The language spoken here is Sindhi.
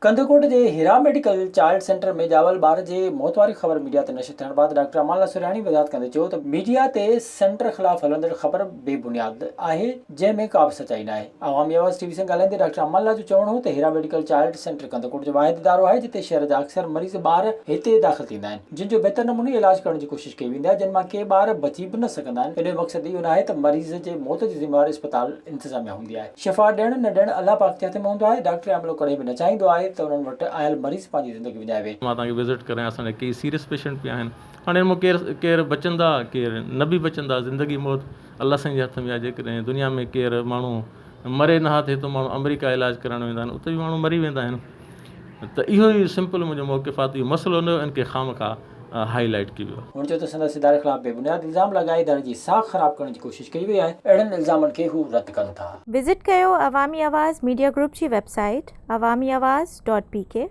ڪنڌڪوٽ جي هيرا ميڊيڪل چائلڊ سينٽر ۾ ڄاول ٻار جي موت واري خبر ميڊيا تي نشر ٿيڻ بعد ڊاڪٽر امان الله سرهياڻي وضاحت ڪندي چيو ته ميڊيا تي سينٽر خلاف هلندڙ خبر بي بنياد آهي جنهن ۾ ڪا به سچائي ناهي. عوامي آواز ٽي وي سان ڳالهائيندي ڊاڪٽر امان الله جو چوڻ هو ته هيرا ميڊيڪل چائلڊ سينٽر ڪنڌڪوٽ جو واحد ادارو آهي جتي شهر جا اڪثر مريض ٻار هتي داخل ٿيندا آهن جن جو بهتر نموني علاج ڪرڻ جي ڪوشش ڪئي ويندي آهي جن مان ڪي ٻار بچي به نه سگهندا آهن ان جو مقصد اهو ناهي ته مريض جي موت جي ذميوار اسپتال انتظاميا هوندي آهي. شفا ڏيڻ نه ڏيڻ الله پاڪ جي هٿ ۾ هوندو آهي، ڊاڪٽر ۽ عملو ڪڏهن به نه چاهيندو آهي ته انهن وٽ آيل مريض پنهنجي زندگي وڃائي ويهي. مان توهان کي وزٽ ڪرايان اسان جا ڪيئي سيريس پيشنٽ پيا آهن هاڻي ان مان ڪير ڪير بچندا ڪير نه به بچندا زندگي موت الله سائين جي هٿ ۾ آهي جيڪڏهن دنيا ۾ ڪير ماڻهو مري نه ها ته هتو ماڻهو آمريڪا علاج ڪرائڻ ويندا آهن اتي به ماڻهو مري ويندا آهن ته اهو ئي سمپل منهنجو موقف آهي ته اهو مسئلو نه هيو ان کي خامخواه هائي لائيٽ ڪيو ويو. هن چيو ته سندس اداري خلاف بي بنياد الزام لڳائي اداري جي ساک خراب ڪرڻ جي ڪوشش ڪئي وئي آهي، اهڙن الزامن کي هو رد ڪن ٿا. وزٽ ڪيو عوامي آواز ميڊيا گروپ جي website Awami Awaz dot P K.